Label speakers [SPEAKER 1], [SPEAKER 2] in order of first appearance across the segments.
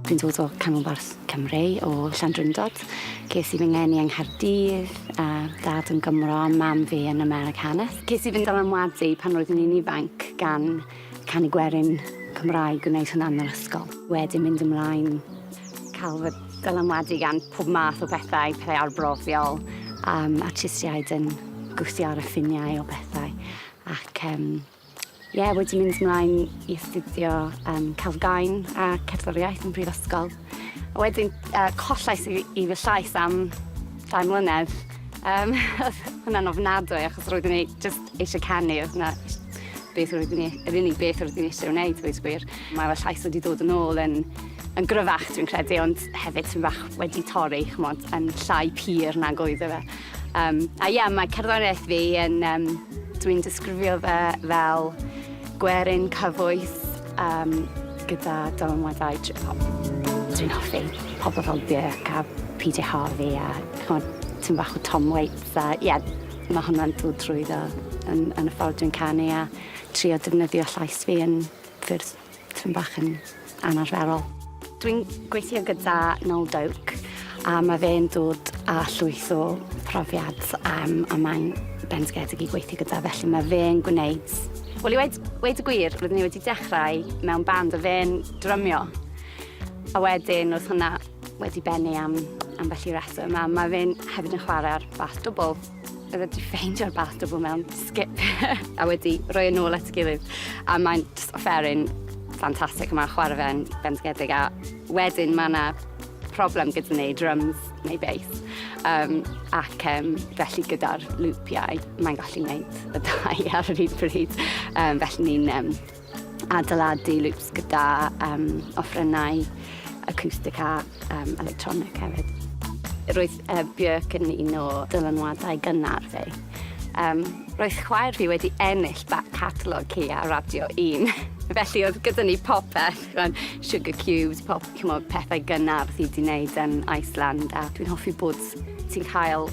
[SPEAKER 1] Dwi'n dod o Canolbarth Cymru, o Llandrindod. Ces i fy ngeni yng Nghaerdydd, a dad yn Gymro, mam fi yn Americanes. Ces i fy dylanwadu pan roeddwn i'n ifanc gan canu gwerin Cymraeg, gwneud hwnna yn yr ysgol. Wedyn mynd ymlaen, cael fy dylanwadu gan pob math o bethau, pethau arbrofiol, um, artistiaid yn gwthio ar y ffiniau o bethau. Ac um, Ie, yeah, wedi mynd ymlaen i astudio um, celf gain a cerddoriaeth yn prifysgol. A wedyn uh, collais i, i fy llais am 2 mlynedd. Um, hwnna'n ofnadwy achos roeddwn i just eisiau canu. Oedd hwnna beth roeddwn i, yr unig beth roeddwn i eisiau wneud, dweud gwir. Mae fy llais wedi dod yn ôl yn, yn gryfach, dwi'n credu, ond hefyd sy'n bach wedi torri, ch'mod, yn llai pur nag oedd e fe. Um, a ie, yeah, mae cerddoriaeth fi yn... Um, dwi'n disgrifio fe fel gwerin cyfoes um, gyda dylanwadau trip-hop. Dwi'n hoffi pobl fel Björk a PJ Harvey a ch'mod, tipyn bach o Tom Waits a ie, yeah, mae hwnna'n dod trwyddo yn, yn y ffordd dwi'n canu a trio defnyddio llais fi yn ffyrdd tipyn bach yn anarferol. Dwi'n gweithio gyda Noel Doak a mae fe'n dod â llwyth o profiad um, a mae'n bendigedig i gweithio gyda, felly mae fe'n gwneud... Wel, i weud, weud y gwir, roeddwn i wedi dechrau mewn band a fe'n drymio. A wedyn, oedd hwnna wedi bennu am ambell i reswm, a mae fe'n hefyd yn chwarae ar bas dwbl. Oedd e wedi ffeindio'r bath dwbl mewn skip a wedi rhoi e nôl at ei gilydd. A mae'n just offeryn ffantastig, mae'n chwarae fe'n bendigedig a wedyn mae yna problem gyda ni, drums neu bass. Um, ac um, felly gyda'r lwpiau, mae'n gallu gwneud y ddau ar yr un pryd. Um, felly ni'n um, adeiladu loops gyda um, offerynnau acoustic a um, electronic hefyd. Roedd uh, Björk yn un o dylanwadau gynnar fi. Um, roedd chwaer fi wedi ennill back catalogue hi ar Radio 1. Felly oedd gyda ni popeth, Sugar Cubes, pop, chymod, pethau gynnar thi wedi wneud yn Iceland. A dwi'n hoffi bod ti'n cael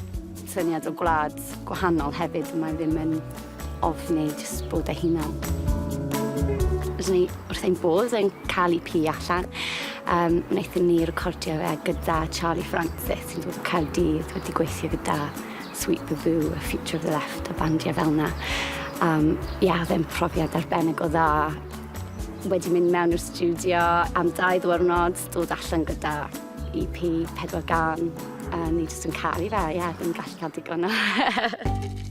[SPEAKER 1] syniad o gwlad gwahanol hefyd, mae ddim yn ofni jyst bod ei hunan. Rydyn ni wrth ein bodd yn cael EP allan. Um, wnaethon ni recordio fe gyda Charlie Francis sy'n dod o Caerdydd, wedi gweithio gyda Sweet Baboo, a Future of the Left a bandiau fel yna. Um, ia, oedd e'n profiad arbennig o dda. Wedi mynd mewn i'r studio am 2 ddiwrnod, dod allan gyda EP pedwar gân. A ni jyst yn caru fe, ie, ddim yn gallu cael digon o.